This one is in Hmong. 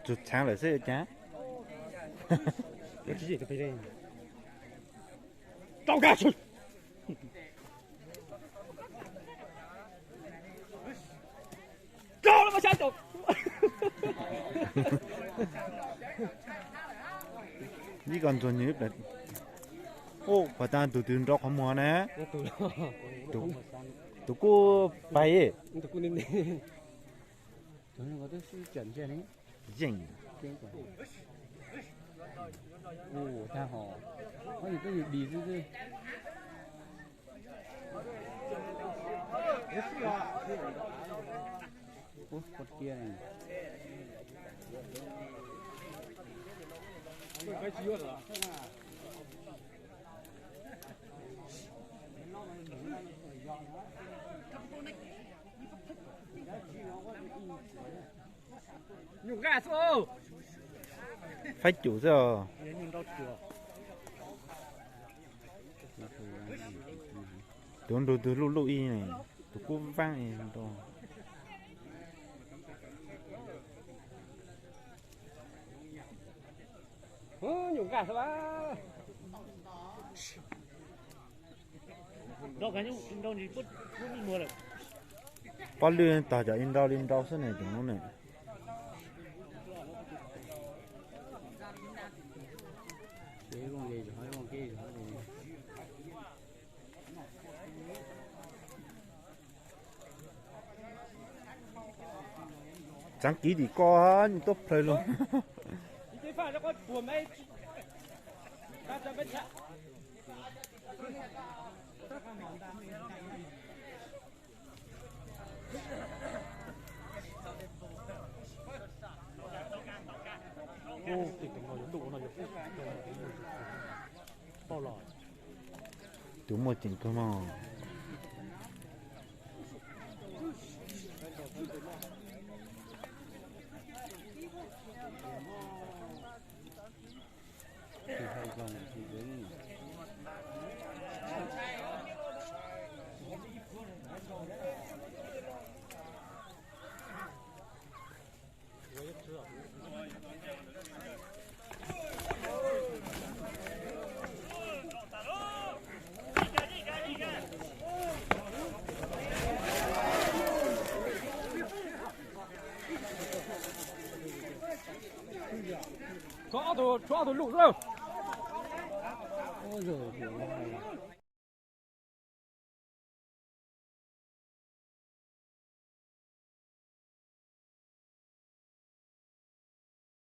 Tsum txheev lawm xwb cas. Ib koj ntxuag nws ib pliag. Ua tas tus twg nrau qhov muag na? Tus kuj pais. Yeej. Tag hos, twb yog dis xwb xwb. Ua kiag. Faib cum xwb os. Tus nrug twg luj luj ib, tus kub vaab rau. Pob lwj tog cov ib nrau li nrau xwb ne cov lub ne. Txaav kiv tim ko, tuaj plhaws lug. Tus muaj ceem kawg mog. Tshuav ob tug lwj xwb.